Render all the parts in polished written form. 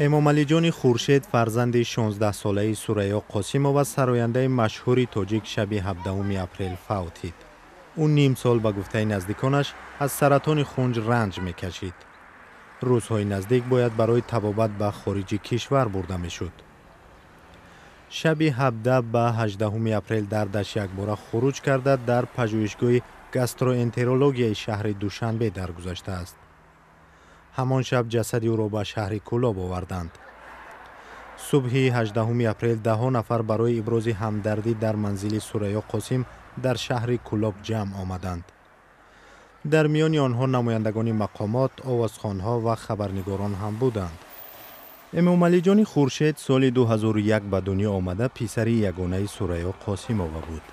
Эмомалиҷони Хуршед, фарзанди 16-солаи Сурайё Қосимова, сарояндаи машҳури тоҷик, шаби 17 апрел фавтид. Ӯ ним сол, ба гуфтаи наздиконаш, аз саратони хунҷ ранҷ мекашид. Рӯзҳои наздик бояд барои табобат ба хориҷи кишвар бурда мешуд. Шаби 17 ба 18 апрел дардаш якбора хуруҷ карда, дар пажӯҳишгоҳи гастроэнтерологияи шаҳри Душанбе даргузаштааст. Ҳамон шаб ҷасади ӯро ба шаҳри Кӯлоб оварданд. Субҳи 18 апрел даҳҳо нафар барои ибрози ҳамдардӣ дар манзили Сурайё Қосим дар шаҳри Кӯлоб ҷамъ омаданд. Дар миёни онҳо намояндагони мақомот, овозхонҳо ва хабарнигорон ҳам буданд. Эмомалиҷони Хуршед соли 2001 ба дунё омада, писари ягонаи Сурайё Қосимова буд.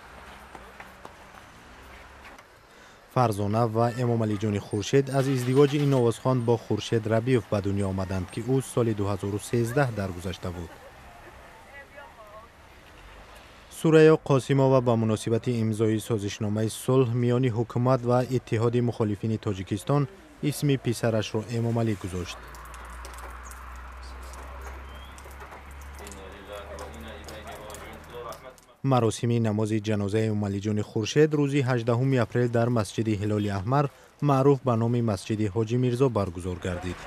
Фарзона ва Эмомалиҷони Хуршед аз издивоҷи ин овозхон бо Хуршед Рабиев ба дунё омаданд, ки ӯ соли 2013 даргузашта буд. Сурайё Қосимова ба муносибати имзои созишномаи сулҳ миёни ҳукумат ва Иттиҳоди мухолифини Тоҷикистон исми писарашро Эмомалӣ гузошт. Маросими намози ҷанозаи Эмомалиҷони Хуршед рӯзи 18 апрел дар масҷиди Ҳилоли Аҳмар, маъруф ба номи масҷиди Ҳоҷи Мирзо, баргузор гардид.